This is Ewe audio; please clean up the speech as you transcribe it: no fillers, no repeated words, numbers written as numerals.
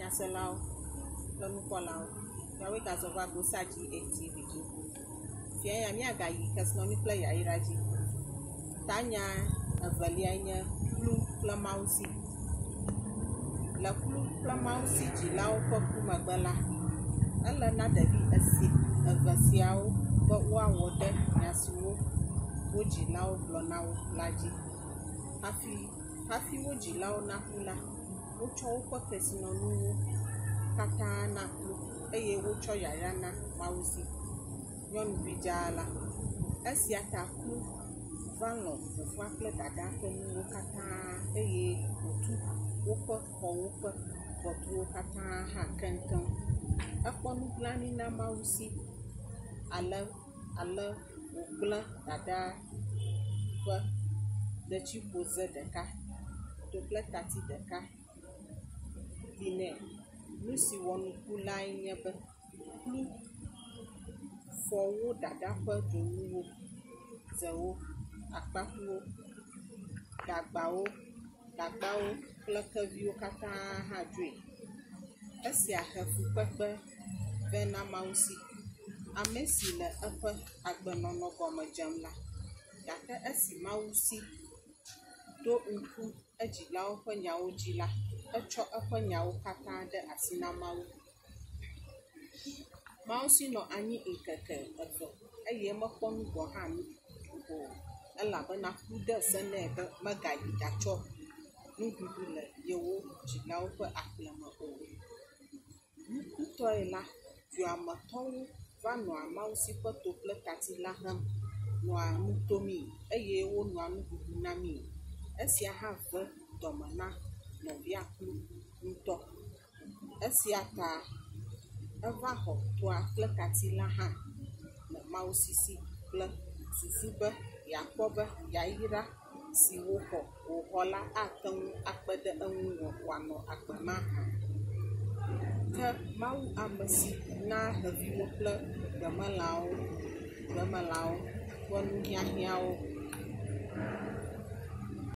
Nyaselawo kple nukpɔlawo, miawoe gazɔ va Gosa GATV dzi. Fia ya míagayi kesinɔnu kple yayra dzi. Tanya eveliae nye kplu kple Mawusi. Le kplu kple Mawusi dzilawo ƒe ku megbe la, ele na ɖevi esi eve siawo be woawɔ ɖe nya siwo wo dzilawo gblɔ na wo la dzi. Hafi hafi wo dzilawo naku la, wotsɔ woƒe kesinɔnuwo katã na kplu eye wotsɔ yayra na Mawusi, nyɔnuvi dzaa la. Esia ta kplu va lɔ̃ fofoa kple dadaa ƒe nuwo katã eye wòtu woƒe xɔwo ƒe ʋɔtruwo katã hã keŋkeŋ. Ekpɔ nublanui na Mawusi ale ale wògblẽ dadaa ƒe detsiƒoze ɖeka kple tati ɖeka ɖi nɛ. Nu si wɔ nuku lae nye be kplu fɔ wo dada ƒe dzonuwo, zewo, akpakuwo, gagbawo, gagbawo kple keviwo katã hã dzoe. Esia he fukpekpe vɛ na Mawusi, ame si le eƒe agbenɔnɔ gɔme dzem la. Gake esi Mawusi ɖo ŋku edzilawo ƒe nyawo dzi la, etsɔ eƒe nyawo katã de asi na Mawu. Mawusi nɔ anyi ŋkeke eve eye mekpɔ nu gɔ̃ hã nu o elabena ku de se nɛ be megayi ɖatsɔ nuɖuɖu le yewo dzilawo ƒe agble me o. Nukutɔe la, dua me tɔwo va nɔa Mawusi ƒe to kple tati la hem nɔa nu tomii eye wonɔa nuɖuɖu namii. Esia hã ve dɔme na nɔvia Klu ŋutɔ. Esia ta eva xɔ toa kple tati la hã le Mawusi si kple susu be yeakpɔ be yayra si woxɔ wòxɔ la ate ŋu akpe ɖe eŋu wòanɔ agbe mahã. Ke Mawu ame si naa xeviwo kple gbemelãwo gbemelãwo ƒe nuhiahiãwo.